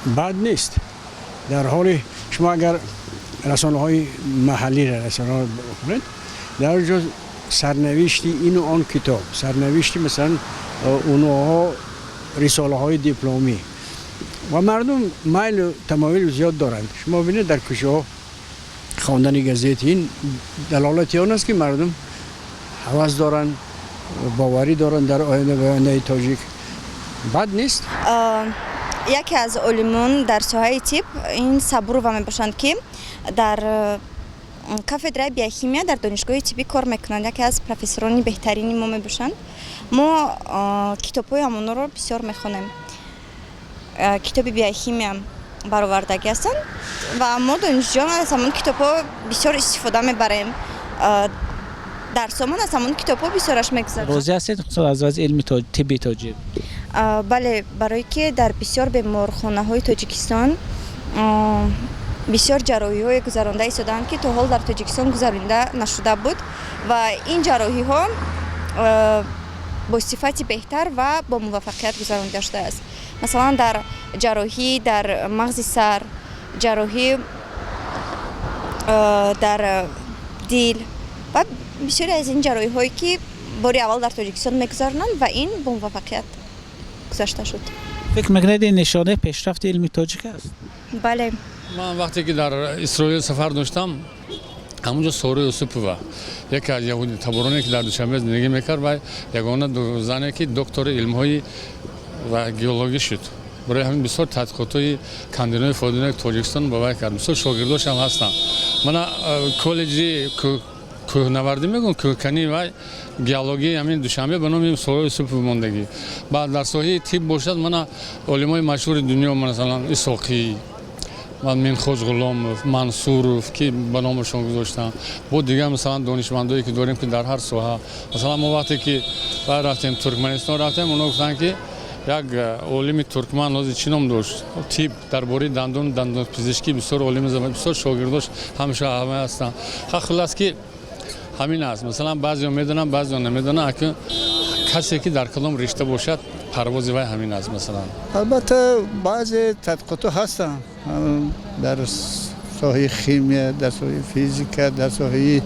Бад нест. Дар ҳоле шумо агар расонаҳои маҳаллиро расонаҳо бихонед, дар он ҷо сарнавишти ину он китоб, сарнавишти, масалан, онҳо рисолаҳои дипломӣ ва мардум майлу тамоил зиёд доранд. Шумо бинед, дар кӯчаҳо хондани газет, ин далолати он аст, ки мардум ҳавас доранд, боварӣ доранд дар оянда, ба ояндаи тоҷик. Бад нест. Яке аз олимон дар соҳаи тиб ин Сабурова мебошанд, ки дар кафедраи биохимия дар Донишгоҳи тиббӣ кор мекунанд. Яке аз профессорони беҳтарини мо мебошанд. Мо китобҳои ҳамонҳоро бисёр мехонем. Китоби биохимия баровардагӣ ҳастанд ва мо, донишҷӯён, аз ҳамон китобҳо бисёр истифода мебарем. Дарсомон аз ҳамон китобҳо бисёраш мегузарад. Розӣ ҳастед, хусусан аз вазъи илми тибби тоҷик? Бале, барое ки дар бисёр беморхонаҳои Тоҷикистон бисёр ҷарроҳиҳое гузаронда истодаанд, ки то ҳол дар Тоҷикистон гузаронида нашуда буд, ва ин ҷарроҳиҳо бо сифати беҳтар ва бо муваффақият гузаронида шудааст. Масалан, дар ҷарроҳӣ дар мағзи сар, ҷарроҳӣ дар дил ва бисёре аз ин ҷарроҳиҳое, ки бори аввал дар Тоҷикистон мегузаронанд, ва ин бо муваффақият гузашта шуд. Фикр мекунед, ин нишонаи пешрафти илми тоҷик аст? Бале. Ман вақте ки дар Исроил сафар доштам, ҳамунҷо Сора Юсупова, яке аз яҳудитабороне, ки дар Душанбе зиндагӣ мекард, ва ягона зане, ки доктори илмҳои ва геологӣ шуд. Барои ҳамин бисёр тадқиқотҳои канданиҳои фоиданоки Тоҷикистон ба вай кард. Бисёр шогирдошам ҳастанд. Мана коллеҷи кӯҳнавардӣ мегӯм, кӯҳканӣ ва геологии ҳамин Душанбе ба номи Сора Юсупов мондагӣ. Баъд дар соҳаи тиб бошад, мана олимои машҳури дунё, масалан, Исоқӣ, Минхоҷ Ғуломов, Мансуров, ки ба номашон гузоштанд, бо дигар, масалан, донишмандое, ки дорем, ки дар ҳар соҳа. Масалан, мо вақте ки рафтем, Туркманистон рафтем, оно гуфтанд, ки як олими туркман, ҳозир чӣ ном дошт, тиб, дар бораи дандон, дандонпизишкӣ бисёр олими, бисёр шогирдош ҳамеша ҳама ҳастанд. Ха, хуллас, ки ҳамин аст. Масалан, баъзео медонанд, баъзео намедонанд. Акун касе, ки дар кадом ришта бошад, парвози вай ҳамин аст, масалан. Албатта, баъзе тадқиқотҳо ҳастанд дар соҳаи химия, дар соҳаи физика, дар соҳаи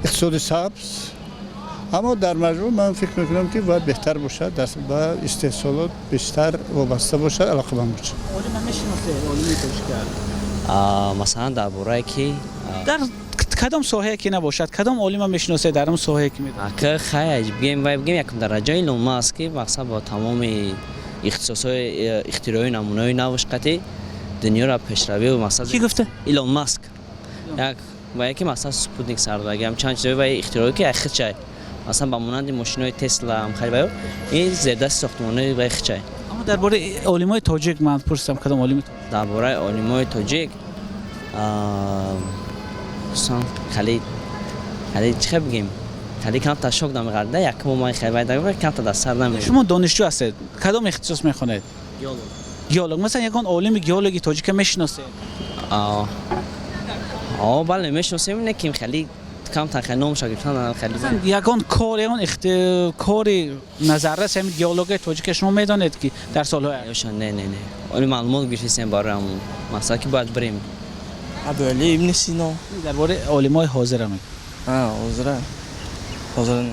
иқтисоди сабз, аммо дар маҷмӯъ ман фикр мекунам, ки бояд беҳтар бошад, ба истеҳсолот бештар вобаста бошад, алоқаманд бошад. Олима мешиносед, олими тоҷика? Масалан, дар бораи ки? Дар кадом соҳае ки набошад, кадом олима мешиносед, дар он соҳае ки медонед? Ака, хай, бигем, вай, бигем, якум дараҷаи Илон Маск, ки мақсад бо тамоми ихтисосҳои, ихтирои, намунаҳои навш қати дунёро пешравию мақсад. Кӣ гуфта? Илон Маск, як ва яке, масалан, спутник сардагиам, чанд чизои вай ихтироӣ, ки хичай, масалан, ба монанди мошинои Тесла ам хеле вай ин зердасти сохтмонои вай хичай. Аммо дар бораи олимои тоҷик ман пурсидам, кадом олими? Дар бораи олимои тоҷик, хеле хеле чӣ бигем, хеле камтар шок намеғарда. Якмо ман хеле вай камтар дар сар намеояд. Шумо донишҷӯ ҳастед, кадом ихтисос мехонед? Геолог. Геолог. Масалан, ягон олими геологи тоҷика мешиносед? О, бале, мешиносем, не ки хеле камтар, хеле номаша гирифтан хеле. Ягон кор, ягон кори назаррас ҳамин геологияи тоҷика шумо медонед, ки дар солҳои Не, не, не, оли маълумот гирифтем барои ҳамон мақсад, ки бояд бирем. Абуали Ибни Сино. Дар бораи олимои ҳозира мегӯям. Ҳозира, ҳозира.